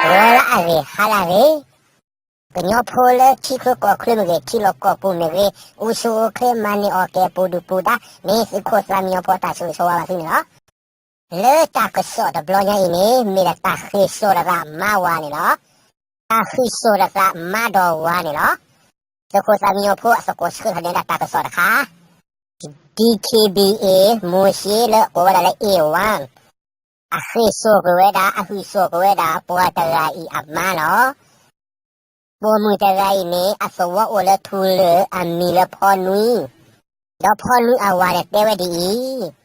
ဂီၤလၢအဂ့ၤ ဟါလၢအဂ့ၤ, ကညီဖိလၢထံချၢကီၢ်ချၢမ့ၢ်ဂ့ၤ, ထံလီၢ်ကီၢ်ပူၤမ့ၢ်ဂ့ၤ, အိၣ်ဆူၣ်အိၣ်ချ့ မၤန့ၢ်အီၣ်ကဲ ပူၤဒုၣ်ပူၤဒါ, မ့ၢ်သုးခိၣ်သးမံညီဖိတၢ်ဆိၣ်ဂ့ၤဆိၣ်ဝါဘၣ်သုန့ၣ်လီၤ. လၢတၢ်ကစီၣ်တဘျီညါအံၤန့ၣ် မ့ၢ်ဒၣ်တၢ်ဃ့ၢ်စိာ်တဂၤမါဝၤန့ၣ်လီၤ. တၢ်ဃ့ၢ်စိာ်တဂၤမါဒီးဝၤန့ၣ်လီၤ. သုးခိၣ်သးမံညီဖိအသကိးဆှၢထီၣ်န့ၢ်ဒၣ်တၢ်ကစီၣ်တခါ, D K B A မိၤၡ့လၢအကိးဝဲဒၣ်လၢ A one အဃ့ၢ်စိာ်ကွံာ်ဝဲဒၣ် အဟုၣ်စိာ်ကွံာ်ဝဲဒၣ် ပှၤတဂၤအံၤအမါလီၤ. ပိာ်မုၣ်တဂၤအံၤန့ၣ် အသဝီအိၣ်လၢထူလၢၢ် အမံၤလၢဖီနွံ, ဒီးဖီနွံအဝၤန့ၣ်တဲဝဲဒ်အံၤ,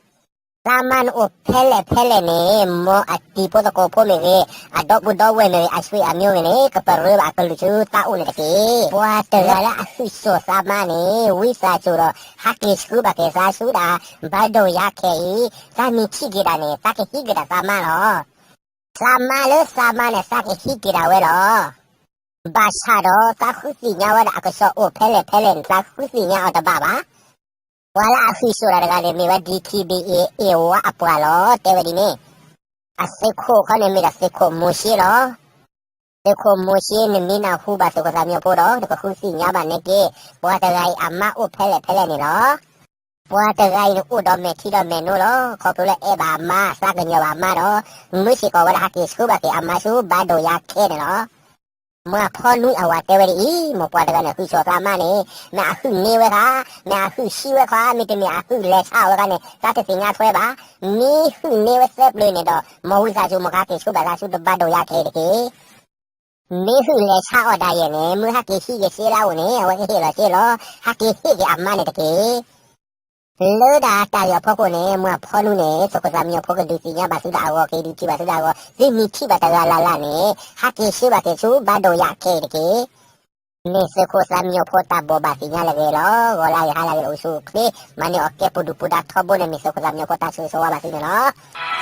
သးမါန့ၣ်အိၣ်ဖဲလဲၣ်ဖဲလဲၣ်န့ၣ် မ်အတံၤဖိသကိးဖိမ့ၢ်ဂ့ၤ, အဒီပုၢ်ဒီဝဲၢ်မ့ၢ်ဂ့ၤ, အဆွေအမျိုးမ့ၢ်ဂ့ၤန့ၣ် ကပရၢဘၣ်အကလုၢ်ဆူသးအိၣ်န့ၣ်တက့ၢ်. ပှၤတဂၤလၢအဟုၣ်စိာ်သးမါန့ၣ် ဝံသးစူၤဒီး ဟးက့ၤဆှၢဘၣ်က့ၤသးဆူဒၣ် ဘၣ်ဒိၣ်ယါခဲအံၤ, သးမ့ၢ်ထံၣ်က့ၤဒၣ်န့ၣ် သးကဟံးက့ၤဒၣ်သးမါလီၤ. သးမါလၢသးမါန့ၣ် သးကဟံးက့ၤဒၣ်ဝဲလီၤ. ဘၣ်ဆၣ်ဒီး သးဃုသ့ၣ်ညါဝဲဒၣ်အကစီၣ်အိၣ်ဖဲလဲၣ်ဖဲလဲၣ်န့ၣ် သးဃုသ့ၣ်ညါအီၤတဘၣ်ဘၣ်. ပှၤလၢအဟုၣ်စိာ်တၢ်တဂၤန့ၣ် မ့ၢ်ဝဲ D K B A A one အပှၤလီၤ တဲဝဲဒ်န့ၣ်. အသုးခိၣ်ခီန့ၣ်မ့ၢ်ဒၣ်သုးခိၣ်မိၤၡ့လီၤ. သုးခိၣ်မိၤၡ့ နမ့ၢ်နၢ်ဟူဘၣ်သုးခိၣ်သးမံညီဖိဒီး နကဃုသ့ၣ်ညါဘၣ်န့ၣ်က့ၤ, ပှၤတဂၤအံၤအမါအိၣ်ဖဲလဲၣ်ဖဲလဲၣ်န့ၣ်လီၤ. ပှၤတဂၤအံၤန့ၣ်အိၣ်ဒီးမဲာ်ထံဒီးမဲာ်နိလီၤ. ခီဖျိလၢအဲၣ်ဘၣ်အမါ သးကညီၤဘၣ်အမါဒီး မၢစ့ၢ်ကီးဝဲဒၣ်ဟးက့ၤဆှၢဘၣ်က့ၤအမါဆူ ဘၣ်ဒိၣ်ယါခဲန့ၣ်လီၤ. မ့ၢ်ဖီနွံအဝၤတဲဝဲဒ်အံၤ, မ့ၢ်ပှၤတဂၤန့ၣ် ဟုၣ်စိာ်သးမါန့ၣ် မ့ၢ်အဟုၣ်န့ၢ်ဝဲခါ, မ့ၢ်အဟုၣ်ဆံးဝဲခါ, မ့တမ့ၢ်အဟုၣ်လဲၤဆါအီၤဝဲခါန့ၣ် သးတသ့ၣ်ညါထွဲဘၣ်. မ့ၢ်ဟုၣ်န့ၢ်ဝဲသၢပျၢၤန့ၣ်ဒီး မ်ဝံသးစူၤ မ်ကဟးက့ၤဆှၢဘၣ်သးဆူတဘၣ်ဒိၣ်ယါခဲအံၤတက့ၢ်. မ့ၢ်ဟုၣ်လဲၤဆါအီၤဒၣ်ယဲၢ်န့ၣ် မ့ၢ်ဟဲက့ၤဟံးက့ၤစ့လၢအအိၣ်န့ၣ် အဝဲကဟ့ၣ်လီၤစ့လီၤ. ဟဲက့ၤဟ့ၣ်က့ၤအမါန့ၣ်တက့ၢ်. လၢဒၣ်တၢ်ဂ့ၢ်အဖီခိၣ်န့ၣ် မ့ၢ်ဖီနွံန့ၣ် သုးခိၣ်သးမံညီဖိကဒုးသ့ၣ်ညါဘၣ်သုဒၣ်အဂီၢ်, ကဒုးထံၣ်ဘၣ်သုဒၣ်အဂီၢ်, သုမ့ၢ်ထံၣ်ဘၣ်တဂၤလၢ်လၢ်န့ၣ် ဟဲက့ၤဆှၢဘၣ်က့ၤဆူဘၣ်ဒိၣ်ယါခဲအံၤတက့ၢ်. မ့ၢ်သုးခိၣ်သးမံညီဖိတၢ်ဘိးဘၣ်သ့ၣ်ညါလၢအဂ့ၤလီၤ. ဂီၤလၢအဂ့ၤ ဟါလၢအဂ့ၤ အိၣ်ဆူၣ်အိၣ်ချ့ မၤန့ၢ်အီၣ်ကဲ ပူၤဒုၣ်ပူၤဒါထီဘိန့ၣ် မ့ၢ်သုးခိၣ်သးမံညီဖိတၢ်ဆိၣ်ဂ့ၤဆိၣ်ဝါဘၣ်သုန့ၣ်လီၤ.